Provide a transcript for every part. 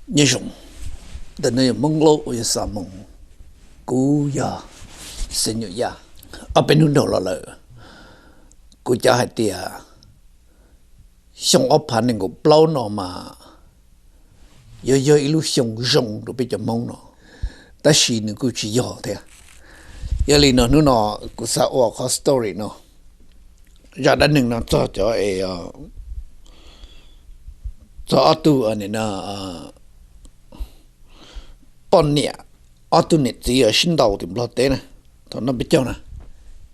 Nyob zoo, ntawm no yog Hmoob Laub uas yog Xa Moos, kuv yog Xeev Nyuj Yaj. Ob peb hnub dhau los lawm, kuv cav hais tias xyoo ob phav nees nkaum plaub no mas yuav yog ib lub xyoo zoo rau peb cov Hmoob no, tab sis nws kuj tsis yog thiab. Yog li no hnub no kuv xav ua qhov story no, zaj dab neeg no txog cov es txog ob tug poj niam, ob tug niam txiv sib ntaus tim Nplog teb na, thaum no peb caug na,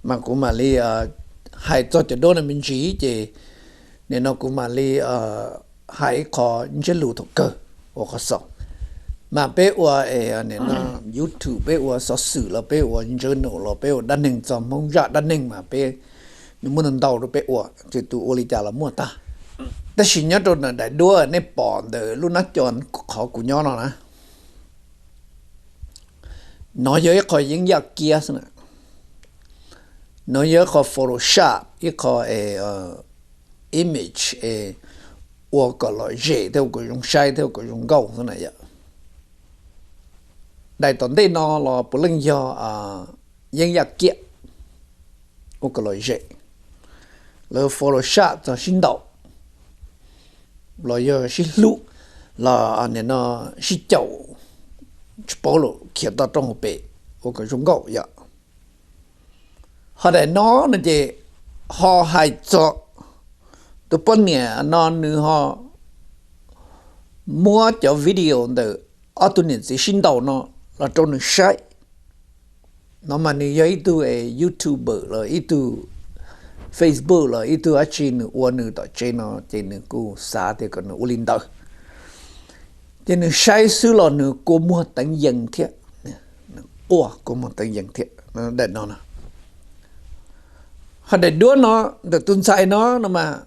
mas kuv mam li hais txog cov duab no me ntsis ces nim no kuv mam li hais ib qho ntsiab lus thaum kawg ua qhov xaus. Mas peb ua YouTube, peb ua xov xwm los peb ua journal los peb ua dab neeg txog Hmoob zaj dab neeg mas peb, nws muaj ntau ntau rau peb ua, ces tus ua li cas los muaj tag. Tab sis nyob rau ntawm daim duab nej pom ntawm lub nab co qhov kuv nyob no na, nov yog ib qho yeeb yaj kiab xwb na. Nov yog ib qho Photoshop, ib qho image es ua kom lom zem thiab ua kom zoo saib thiab ua kom zoo nkauj xwb na yom. Daim tom ntej no los puav leej yog yeeb yaj kiab, ua kom lom zem, lawv Photoshop txog sib ntaus los yog sib hlub los nim no sib caum, tsis paub los khiav toj roob hauv pes, ua kom zoo nkauj yom. Ho daim no no ces ho hais txog tus poj niam no nws ho muab cov video ntawm ob tug niam txiv sib ntaus no los rau nws saib. No mas nws yog ib tug YouTuber los ib tug Facebook los ib tug dab tsi nws ua nws tom tsev no ces nws kuj xav tias kom nws ua li ntawd. Ces nws saib xwb los nws kua muag teev yees thiab, nws quaj kua muag teev yees thiab daim no no. Ho daim duab no, ntawm tus ntxhais no no mas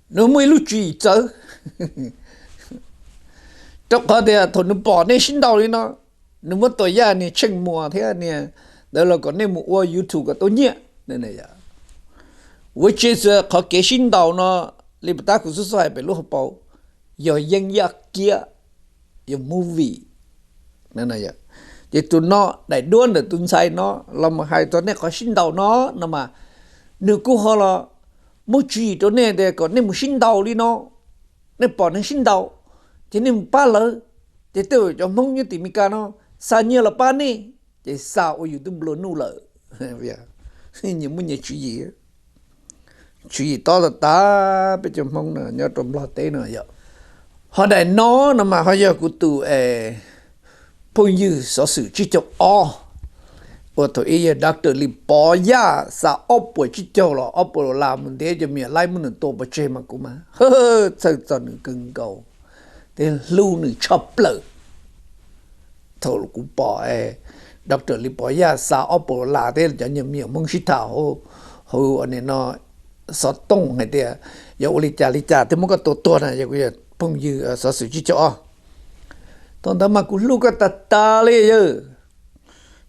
nws muaj ib lub tswv yim txawv, rau qhov tias thaum nws pom nej sib ntaus li no, nws muab tua yaj niag Tsheej Muas thiab niag ntawd los kom nej mus ua YouTube kom tau nyiaj. Ua tse xwb qhov kev sib ntaus no, li puas tab kuv xub xub hais pem lub hauv paus, yog yeeb yaj kiab, yog movie. Ces tus no, daim duab ntawm tus ntxhais no los mus hais txog nej qhov sib ntaus no no mas, nws kuj ho los muab tswv yim rau nej tias kom nej mus sib ntaus li no. Nej pom neeg sib ntaus ces nej mus pab lawv, ces tej zaum cov Hmoob nyob tim Meskas no xa nyiaj los pab nej, ces xa ua yus tub nplua nuj lawm. Nyias muaj nyias tswv yim, tswv yim tob tas tas peb cov Hmoob no nyob rau Nplog teb no yom. Ho daim no no mas ho yog kuv tus phooj ywg xov xwm tsib caug ob, uas thaum ub yog Doctor Lis Pov Yaj xa ob puas tsib caug los ob puas dollar mus ntiav cov me nyuam laib muab nws tua pov tseg mas kuv mas txhawj txog nws kawg nkaus thiab hlub nws tshaj plaws. Thaum kuv pom Doctor Lis Pov Yaj xa ob puas dollar thiab cov me nyuam Hmoob sib tham hauv nim no xov tooj hais tias yog ua li cas li cas thiaj muab koj tua tuag na, yog kuv yog phooj ywg xov xwm tsib caug ob. Thaum ntawd mas kuv hlub koj tas tas li yawg.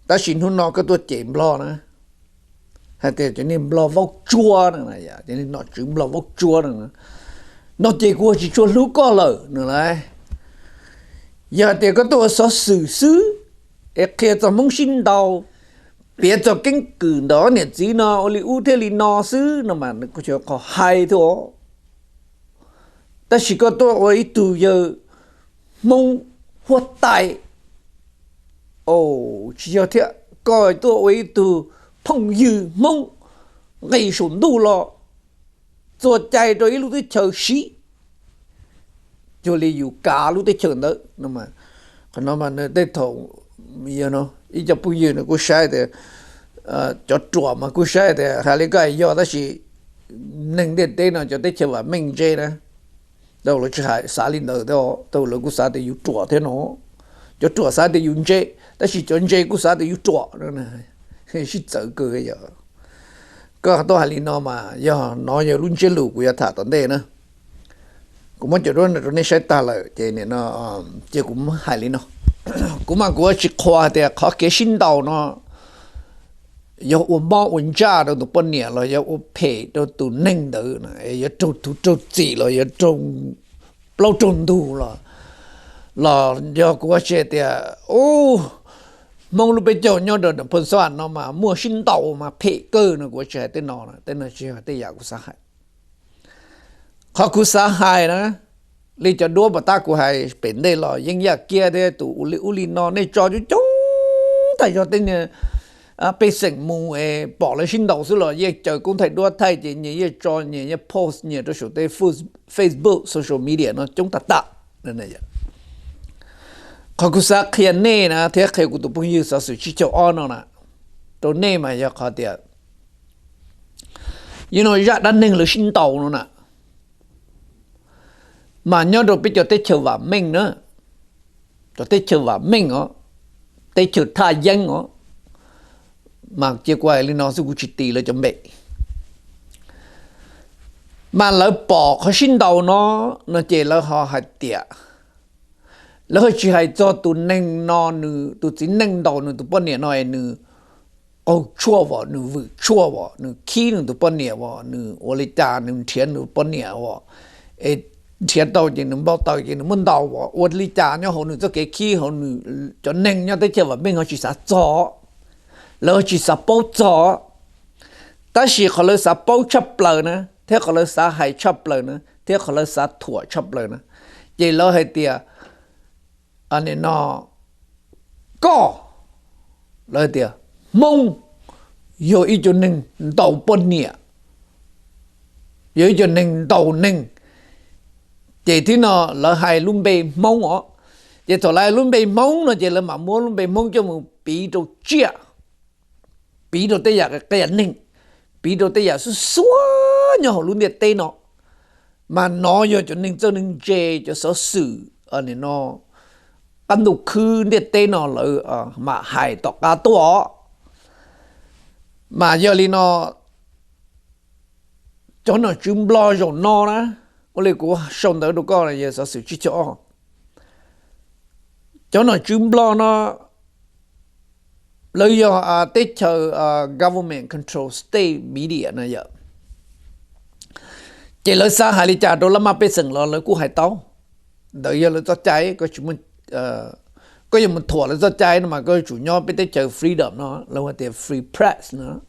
Tab sis hnub no koj tuaj cem Nplog na, hais tias cov niag Nplog vaub tsuab no, cov niag nom tswv Nplog vaub tsuab no, no ces kuv tsis tshua hlub koj lawm no lauj. Yog hais tias koj tuaj ua xov xwm xwb es qhia txog Hmoob sib ntaus, piav txog keeb kwm ntawm ob niam txiv no ua li ub thiab li no xwb no mas nws kuj yog qhov hais thiab. Tab sis koj tuaj ua ib tug yawg Hmoob huab tais, tsis yog thiab, koj tuaj ua ib tug phooj ywg Hmoob nqis saum ntuj los txuas cai rau ib lub teb chaws siv, cuag li yus kav lub teb chaws ntawd. Qhov no mas tej thaum ib co phooj ywg no kuj saib tias, cov ruam mas kuj saib tias hais li koj hais yog, tab sis neeg ntiaj teb no cov teb chaws vam meej ntse na, tau lawv tsis hais xav li ntawd, tau lawv kuj xav tias yus ruam thiab no. Cov ruam xav tias yus ntse, tab sis cov ntse kuj xav tias yus ruam. Sib txawv kawg yom. Koj tuaj hais li no mas yog no yog lub ntsiab lus kuv yuav tham tom ntej na. Kuv muab cov duab no rau nej saib tag lawm ces nim no ces kuv muab hais li no. Kuv mas kuv tsis qhuas tias qhov kev sib ntaus no yog ua mob ua ntsaj rau tus poj niam los yog ua phem rau tus neeg ntawd, yuav raug tus raug txim los yuav raug plaub raug ntug los los yog kuv ua tsis hais tias, u, Hmoob lub peb caug nyob rau Phoos Xas no mas muaj sib ntaus mas phem kawg no, kuv ua tsis hais tej no, tej no tsis yog tej yam kuv xav hais. Qhov kuv xav hais na, li cov duab pov tab kuv hais pem ntej los yeej yaj kiab thiab tus ub li no, nej tso coob coob tag, yog tej niag pej xeem mus es pom lawv sib ntaus xwb los yeej caw koob thaij duab thaij ces nyias yeej tso nyias yeej post nyias rau saum tej Facebook, social media no coob tag tag. Qhov kuv xav qhia nej na thiab qhia kuv tus phooj ywg xov xwm tsib caug ob no na rau nej mas yog qhov tias, yog no zaj dab neeg lawv sib ntaus no na, mas nyob rau peb cov teb chaws vam meej na, cov teb chaws vam meej os, teb chaws thaj yeeb os, mas cia kuv hais li no xwb kuv tsis tis lawv cov npe. Mas lawv pom qhov sib ntaus no, no ces lawv ho hais tias, lawv ho tsis hais txog tus neeg no, nws tus txiv neej ntaus nws tus poj niam no es nws qaug tshuaj os, nws vwm tshuaj os, nws khib nws tus poj niam os, nws ua li cas nws nrhiav nws poj niam os, es nrhiav tau ces nws npau taws ces nws muab ntaus os, ua li cas nyob hauv nws txoj kev khib hauv nws, cov neeg nyob teb chaws vam meej ho tsis xav txog, lawv ho tsis xav paub txog. Tab sis qhov lawv xav paub tshaj plaws na thiab qhov lawv xav hais tshaj plaws na thiab qhov lawv xav thuam tshaj plaws na, ces lawv hais tias, nim no koj, lawv tias Hmoob yog ib co neeg ntaus poj niam, yog ib co neeg ntaus neeg. Ces thib no lawv hais lub npe Hmoob os, ces thaum lawv hais lub npe Hmoob no ces lawv mam muab lub npe Hmoob coj mus piv rau tsiaj, piv rau tej yam qias neeg, piv rau tej yam xub xuab nyob hauv lub ntiaj teb no. Mas no yog cov neeg txawj neeg ntse, cov xov xwm, nim no qab ntuj khwb ntiaj teb no lawv mam hais tom qab tuaj. Mas yog li no, cov nom tswv Nplog zaum no na, ua li kuv sau ntawv rau koj yog xov xwm tsib caug ob, cov nom tswv Nplog no lawv yog teb chaws government control state media na yom. Ces lawv xav hais li cas rau laj maj pej xeem los lawv kuj hais tau, ntawd yog lawv txoj cai, koj yuav mus thuam lawv txoj cai no mas koj yuav tsum nyob peb teb chaws freedom no, lawv hu tias free press no.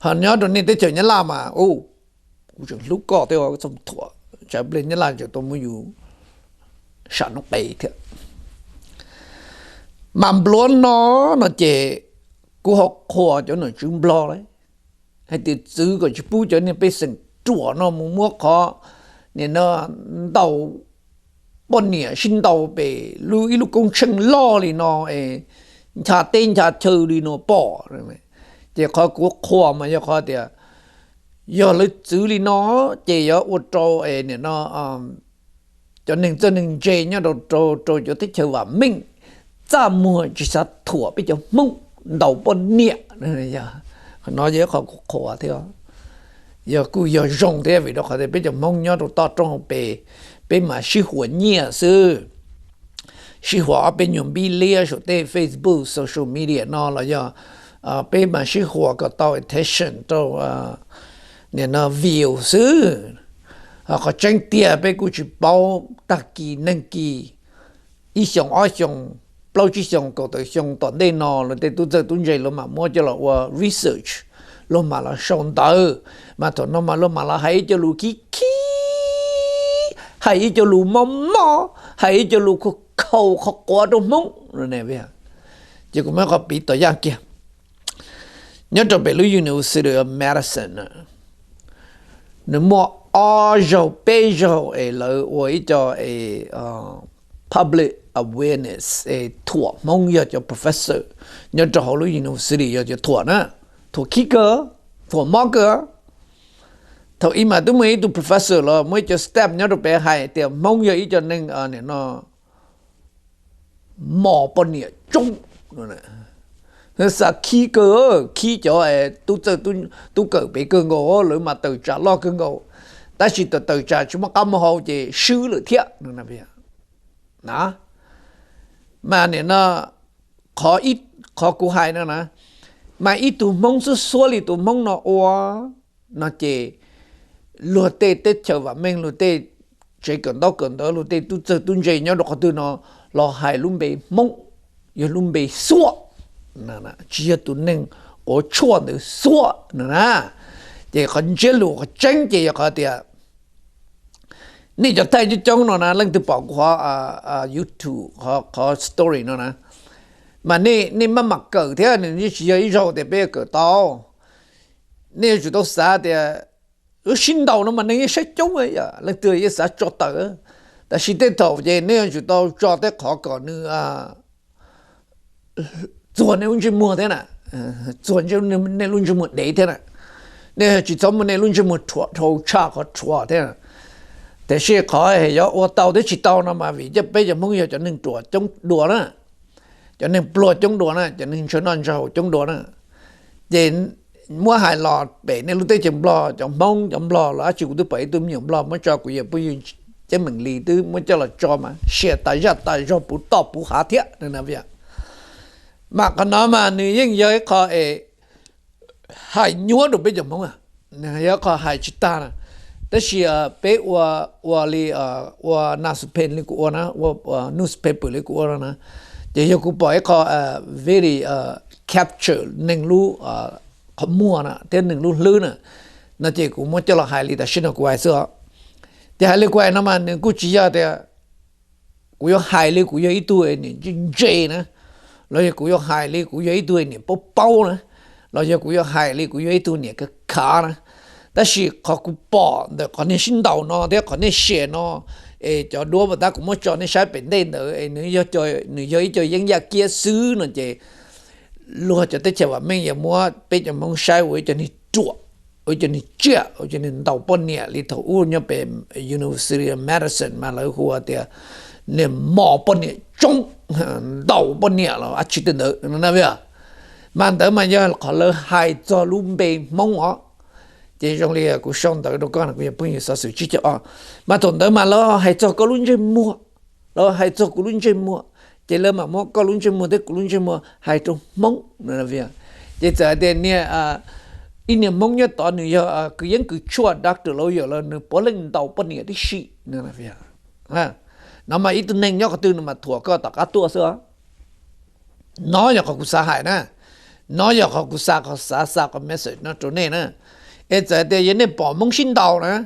Ho nyob rau nej teb chaws Nyab Laj mas, u, kuv tseem hlub koj thiab, koj txhob mus thuam, tsam pliag Nyab Laj tseem tau muab yus sam noob qes thiab. Mas npluav no, no ces kuv ho qhuas cov nom tswv Nplog lawm, hais tias txwv kom tsis pub cov niag pej xeem ruam no mus muab qhov nim no ntaus poj niam sib ntaus pem lub ib lub koob tsheej loj li no es ncha teb ncha chaw li no pom. Ces qhov kuv qhuas mas yog qhov tias yog lawv txwv li no ces yuav ua rau nim no cov neeg txawj neeg ntse nyob rau rau cov teb chaws vam meej txaj muag tsis xav thuam peb cov Hmoob ntaus poj niam. Qhov no yog qhov kuv qhuas thiab, yog kuj yog zoo thiab vim rau qhov tias peb cov Hmoob nyob rau toj roob hauv pes, peb mas sib huas nyiaj xwb, sib huas ob peb nyuag npib liab saum tej Facebook, social media no los yog peb mas sib huas kom tau attention rau nim no view xwb. Qhov tseeb tiag peb kuj tsis paub tag kis neeg kis, ib xyoos ob xyoos plaub tsib xyoos kaum tawm xyoo tom ntej no lawv tej tub txawj tub ntse luag mam muab coj los ua research, luag mam los sau ntawv, mas thaum no mas luag mam los hais ib co lus khib khib, hais ib co lus mob mob, hais ib co lus khaus khaus qhuav rau Hmoob. Ces kuv muab qhov piv tom yaj kiag, nyob rau pem lub University of Madison, nws muaj ob zaug peb zaug es lawv ua ib co public awareness es thuam Hmoob yog cov professor nyob rau hauv lub university yog cov thuam na, thuam khib kawg, thuam mob kawg. Thaum ub mas twb muaj ib tug professor los muaj ib co staff nyob rau pem hais tias Hmoob yog ib co neeg nim no mos poj niam coob, xav khib kawg, khib cov tub txawj tub kawm pem kawg nkaus, lawv mas tawm tsam loj kawg nkaus, tab sis tawm tawm tsam tsis muaj qab muaj hau ces swb lawm thiab. Mas nim no qhov kuv hais no na, mas ib tug Hmoob xub xuab li tus Hmoob no ua no ces luag tej teb chaws vam meej, luag tej tsev kawm ntaub kawm ntawv los tej tub txawg tub ntse nyob rau qhov twg no los hais lub npe Hmoob, yog lub npe Xuab, tsis yog tus neeg quav tshuaj ntawd Xuab no na. Ces qhov ntsiab lus qhov tseeb ces yog qhov tias nej cov thaij coob coob no na, leej twg pom kuv qhov YouTube qhov story no na, mas nej maj mam kawm thiab, nws tsis yog ib zaug tias peb yuav kawm tau. Nej yuav tsum tau xav tias lub sib ntaus no mas neeg yeej saib coob, leej twg yeej xav tso tawm. Tab sis tej thaum ces nej yuav tsum tau tso tej qhov kom nws txuag nej lub ntsej muag thiab na, txuag nej lub ntsej muag dev thiab na. Nej tsis txhob muab nej lub ntsej muag rhuav dhau tshaj qhov rhuav thiab. Tiam sis qhov yuav ua tau thiab tsis tau no mas vim cov peb cov Hmoob yog cov neeg ruam coob dua na, cov neeg pluag coob dua na, cov neeg ntshaw noj ntshaw haus coob dua na. Ces muab hais los pem nej lub teb chaws Nplog, cov Hmoob cov Nplog los dab tsi, kuv twb pom ib tug me nyuam Nplog muab tso kuv yawm phooj ywg Ceeb Meem Lis twb muab coj los tso mas sia tas zaj tas zog puv toj puv hav thiab no. Mas qhov no mas nws yeej yog ib qho es hais nyuab rau peb cov Hmoob, yog ib qho hais tsis tag na. Tab sis peb ua, ua li, ua newspaper li kuv ua na, ua newspaper li kuv ua no na, ces yog kuv pom ib qho very capture neeg lub qhov muag na thiab neeg lub hlwb na, no ces kuv muab coj los hais li tam sim no kuv hais xwb os. Ces hais li kuv hais no mas nws kuj tsis yog tias kuv yuav hais li kuv yog ib tug niam ntse ntse na, los yog kuv yuav hais li kuv yog ib tug niam paub paub na, los yog kuv yuav hais li kuv yog ib tug niam kav khav na. Tab sis qhov kuv pom ntawm qhov nej sib ntaus no thiab qhov nej share no, es cov duab pas tab kuv muab tso nej saib pem ntej ntawd es nws yog ib co yeeb yaj kiab xwb no ces luag cov teb chaws vam meej yuav muab peb cov Hmoob saib ua ib co neeg ruam, ua ib co neeg tsiaj, ua ib co neeg ntaus poj niam li thaum ub nyob pem University of Madison mas lawv hu tias niag mos poj niam tsoob, ntaus poj niam los dab tsi tej ntawd no na. Mas ntawd mas yog qhov lawv hais txog lub npe Hmoob os. Ces zoo li kuv sau ntawv rau koj no, kuv yog phooj ywg xov xwm tsib caug ob, mas thaum ntawd mas lawv hais txog koj lub ntsej muag, lawv hais txog kuv lub ntsej muag, ces lawv mam muab koj lub ntsej muag thiab kuv lub ntsej muag hais rau Hmoob no. Ces txawm hais tias niag, ib niag Hmoob nyob tod nws yog kws yeeb kws tshuaj doctor lawm yog los nws puav leej ntaus poj niam tib si no. Mas ib tug neeg nyob qhov twg nws mas thuam koj tom qab tuaj xwb os. No yog qhov kuv xav hais na, no yog qhov kuv xav, qhov xav xa qhov message no rau nej na. Es txawm tias yog nej pom Hmoob sib ntaus na,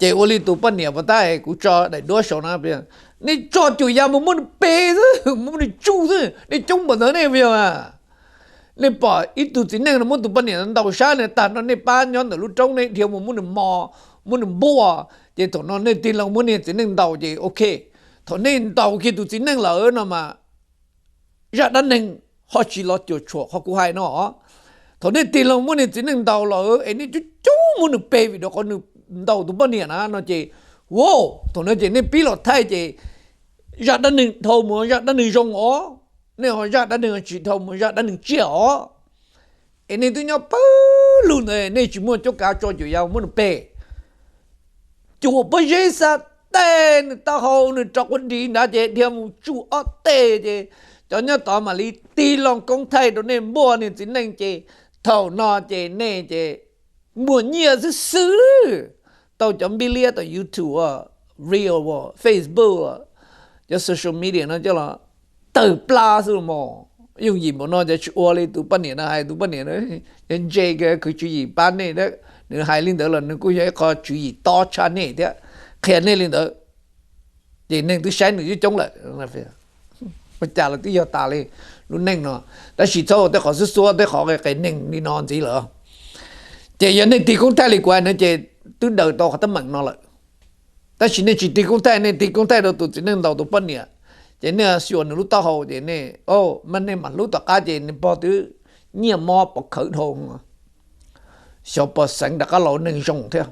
ces ua li tus poj niam pas tab es kuv tso daim duab saum no, nej tso cuam yas mus muab nws pe xwb, muab nws tsuj xwb, nej coob npaum ntawd nej puas yog? Nej pom ib tug txiv neej no muab tus poj niam ntaus sab nws tag no nej pab nyob ntawm lub roob nej dhia mus muab nws mos, muab nws npuaj, ces thaum no nej tig loo muab niag txiv neej ntaus ces ok. Thaum nej ntaus kiag tus txiv neej lawm no mas zaj dab neeg ho tsis los cuam tshuam qhov kuv hais no. Thaum nej tig loo muab niag txiv neej ntaus lawm es nej coob coob muab nws pe vim rau qhov nws ntaus tus poj niam na no ces, thaum no ces nej pib los thaij ces zaj dab neeg dhau mus zaj dab neeg zoo os, nej ho zaj dab neeg tsis dhau mus zaj dab neeg tsiaj os. Es nej twb nyob pawg lug ntawd nej tsis muaj cuab kav tso cuam yas muab nws pe. Cuam pob zeb xa tes nws taub hau nws rov quav dis nrad ces dhia mus tsuj ob teg ces cov nyob tod mam li tig loo koob thaij rau nej npuaj niag txiv neej ces thaum no ces nej ces muaj nyiaj xwb xwb, tau cov npib liab tau YouTube, reel, Facebook, cov social media no coj los tawg plab xwb los mas. Yooj yim npaum no ces tsis ua li tus poj niam no hais, tus poj niam no ntse kiag khwv tswv yim pab nej thiab. Nws hais li ntawd los nws kuj yog ib qho tswv yim tob tshaj nej thiab, qhia nej li ntawd ces neeg twb saib nws coob coob lawm. Ua cas los twb yog tas li lub neej no, tab sis txhob ua tej qhov xub xuab tej qhov qias neeg li no ntxiv lawm. Ces yog nej tig koob thaij li kuv hais no ces twb daws tau qhov teeb meem no lawm. Tab sis nej tsis tig koob thaij, nej tig koob thaij rau tus txiv neej ntaus tus poj niam, ces nej xyuas nws lub taub hau ces nej, o, mas nej mam hlub tom qab ces nws pog twb nyiaj mob pov khawv dhau, xyov pog xeev rov qab los neeg zoo thiab,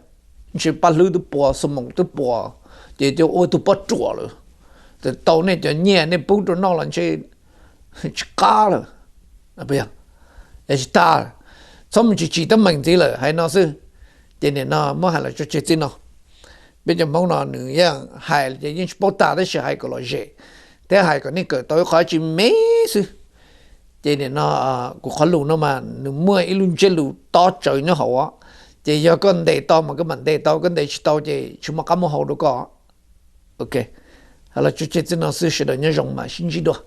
ntshe paj hlwb twb puas, xu moos twb puas, ces ua tug poj ruam lawm. Tau nej cov nyiaj nej pub rau noj los ntshe tsis qab lawm. Tsis tas, txhob mus tsis tsim teeb meem ntxiv lawm, hais no xwb. Ces nim no muab hais los tso tseg txij no. Peb cov Hmoob no nws yeej hais ces yeej tsis paub tag tab sis hais kom lom zem thiab hais kom nej kawm tau ib qho tsis me xwb. Ces nim no kuv qhov lus no mas nws muaj ib lub ntsiab lus tob tsawv nyob hauv, Ces yog koj ntes tau mas koj mam ntes tau, koj ntes tsis tau ces tsis muaj qab muaj hau rau koj. Ok, los tso tseg txij no xwb, sawv daws nyob zoo mas sib ntsib dua.